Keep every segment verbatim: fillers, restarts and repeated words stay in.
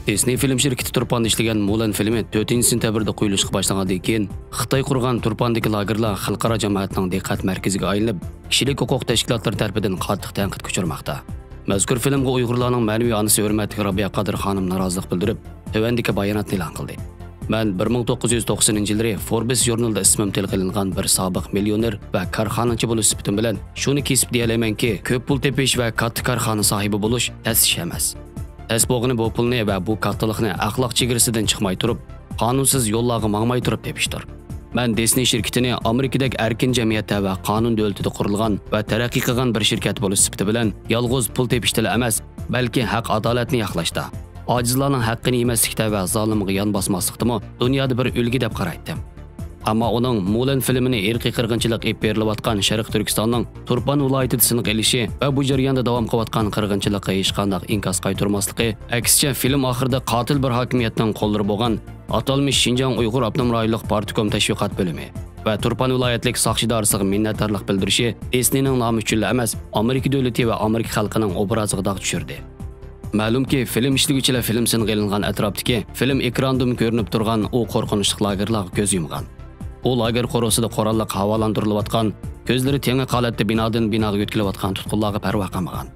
دىسنېي فىلىم شىركىتى تۇرپاندا ئىشلىگەن مۇلەن فىلىمى تۆتىنچى سېنتەبىردا قويۇلۇشقا باشلىغاندىن كېيىن، خىتاي قۇرغان تۇرپاندىكى لاگېرلار خەلقئارا جامائەتنىڭ دىققەت مەركىزىگە ئايلىنىپ، كىشىلىك ھوقۇق تەشكىلاتلىرى تەرىپىدىن قاتتىق تەنقىدكە ئۇچرىماقتا. مەزكۇر فىلىمغا ئۇيغۇرلارنىڭ مەنىۋى ئانىسى ھۆرمەتلىك رابىيە قادىر خانىم نارازىلىق بىلدۈرۈپ، تۆۋەندىكى باياناتنى ئېلان قىلدى. مەن بىر مىڭ توققۇز يۈز توقسىنىنچى يىللىرى فوربس ژۇرنىلىدا ئىسمىم تىلغا ئېلىنغان بىر سابىق مىليونېر ۋە كارخانىچى بولۇش سۈپىتىم بىلەن شۇنى كېسىپ دېيەلەيمەنكى، كۆپ پۇل تېپىش ۋە كاتتا كارخانا ساھىبى بولۇش تەس ئىش ئەمەس. تەس بولغىنى بۇ پۇلنى ۋە بۇ كاتتىلىقنى ئەخلاق چېگرىسىدىن چىقماي تۇرۇپ، قانۇنسىز يوللارغا ماڭماي تۇرۇپ تېپىشتۇر. مەن دىسنېي شىركىتىنى ئامېرىكىدەك ئەركىن جەمئىيەتتە ۋە قانۇن دۆلىتىدە قۇرۇلغان ۋە تەرەققىي قىلغان بىر شىركەت بولۇش سۈپىتى بىلەن يالغۇز پۇل تېپىشتىلا ئەمەس، بەلكى ھەق-ئادالەتنى ياقلاشتا، ئاجىزلارنىڭ ھەققىنى يېمەسلىكتە ۋە زالىمغا يان باسماسلىقتىمۇ دۇنيادا بىر ئۈلگە دەپ قارايتتىم. ئەمما ئۇنىڭ مۇلەن فىلىمىنى ئىرقىي قىرغىنچىلىق ئېلىپ بېرىلىۋاتقان شەرقىي تۈركىستاننىڭ تۇرپان ۋىلايىتىدە سىنغا ئېلىشى ۋە بۇ جەرياندا داۋام قىلىۋاتقان قىرغىنچىلىققا ھېچقانداق ئىنكاس قايتۇرماسلىقى، ئەكسىچە، فىلىم ئاخىرىدا قاتىل بىر ھاكىمىيەتنىڭ قوللىرى بولغان ئاتالمىش شىنجاڭ ئۇيغۇر ئاپتونوم رايونلۇق پارتكوم تەشۋىقات بۆلۈمى ۋە تۇرپان ۋىلايەتلىك ساقچى ئىدارىسىغا مىننەتدارلىق بىلدۈرۈشى دىسنېينىڭ نامى ئۈچۈنلا ئەمەس، ئامېرىكا دۆلىتى ۋە ئامېرىكا خەلقىنىڭ ئوبرازىغا داغ چۈشۈردى. مەلۇمكى، فىلىم ئىشلىگۈچىلەر فىلىم سىنغا ئېلىنغان ئەتراپتىكى فىلىم ئېكراندىمۇ كۆرۈنۈپ تۇرغان ئۇ قورقۇنچلۇق لاگېرلارغا كۆز يۇمغان. ئۇ لاگېر قورۇسىدا قوراللىق ھاۋالاندۇرۇلۇۋاتقان، كۆزلىرى تېڭىق ھالەتتە بىنادىن بىناغا يۆتكىلىۋاتقان تۇتقۇنلارغا پەرۋا قىلمىغان.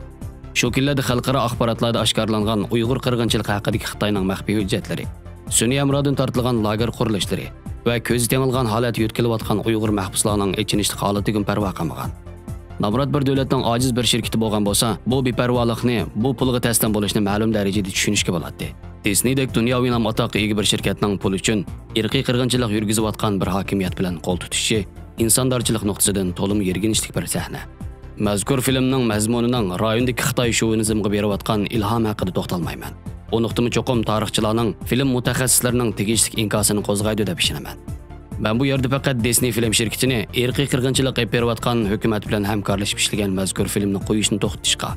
شۇ كۈنلەردە خەلقئارا ئاخباراتلاردا ئاشكارىلانغان ئۇيغۇر قىرغىنچىلىقى ھەققىدىكى خىتاينىڭ مەخپىي ھۆججەتلىرى، سۈنئىي ھەمراھدىن تارتىلغان لاگېر قۇرۇلۇشلىرى ۋە كۆزى تېڭىلغان ھالەتتە يۆتكىلىۋاتقان ئۇيغۇر مەھبۇسلارنىڭ ئېچىنىشلىق ھالىتىگىمۇ پەرۋا قىلمىغان. نامرات بىر دۆلەتنىڭ ئاجىز بىر شىركىتى بولغان بولسا، بۇ بىپەرۋالىقنى، بۇ پۇلغا تەسلىم بولۇشنى مەلۇم دەرىجىدە چۈشىنىشكە بولاتتى. دىسنېيدەك دۇنياۋى نام ئاتاققا ئىگە بىر شىركەتنىڭ پۇلى ئۈچۈن ئىرقىي قىرغىنچىلىق يۈرگۈزۈۋاتقان بىر ھاكىمىيەت بىلەن قول تۇتۇشى ئىنساندارچىلىق نۇقتىسىدىن تولىمۇ يىرگىنچلىك بىر سەھنە. مەزكۇر فىلىمنىڭ مەزمۇنىنىڭ رايوندىكى خىتاي شوۋىنىزمغا بېرىۋاتقان ئىلھام ھەققىدە توختالمايمەن. ئۇ نۇقتىمۇ چوقۇم تارىخچىلارنىڭ، فىلىم مۇتەخەسسىسلىرىنىڭ تېگىشلىك ئىنكاسىنى قوزغايدۇ دەپ ئىشىنىمەن. مەن بۇ يەردە پەقەت دىسنېي فىلىم شىركىتىنى ئىرقىي قىرغىنچىلىق ئېلىپ بېرىۋاتقان ھۆكۈمەت بىلەن ھەمكارلىشىپ ئىشلىگەن مەزكۇر فىلىمنى قويۇشنى توختىتىشقا،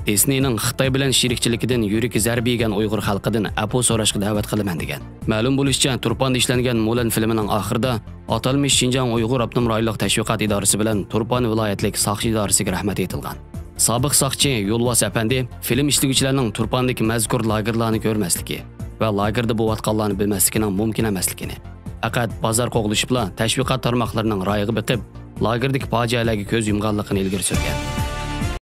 دىسنېينىڭ خىتاي بىلەن شېرىكچىلىكىدىن يۈرىكى زەربە يېگەن ئۇيغۇر خەلقىدىن ئەپۇ سوراشقا دەۋەت قىلىمەن، دېگەن. مەلۇم بولۇشىچە، تۇرپاندا ئىشلەنگەن مۇلەن فىلىمىنىڭ ئاخىرىدا ئاتالمىش شىنجاڭ ئۇيغۇر ئاپتونوم رايونلۇق تەشۋىقات ئىدارىسى بىلەن تۇرپان ۋىلايەتلىك ساقچى ئىدارىسىگە رەھمەت ئېيتىلغان. سابىق ساقچى يولۋاس ئەپەندى فىلىم ئىشلىگۈچىلەرنىڭ تۇرپاندىكى مەزكۇر لاگېرلارنى كۆرمەسلىكى ۋە لاگېردا بولۇۋاتقانلارنى بىلمەسلىكىنىڭ مۇمكىن ئەمەسلىكىنى، پەقەت بازار قوغلىشىپلا تەشۋىقات تارماقلىرىنىڭ رايىغا بېقىپ، لاگېردىكى پاجىئەلەرگە كۆز يۇمغانلىقىنى ئىلگىرى سۈرگەن.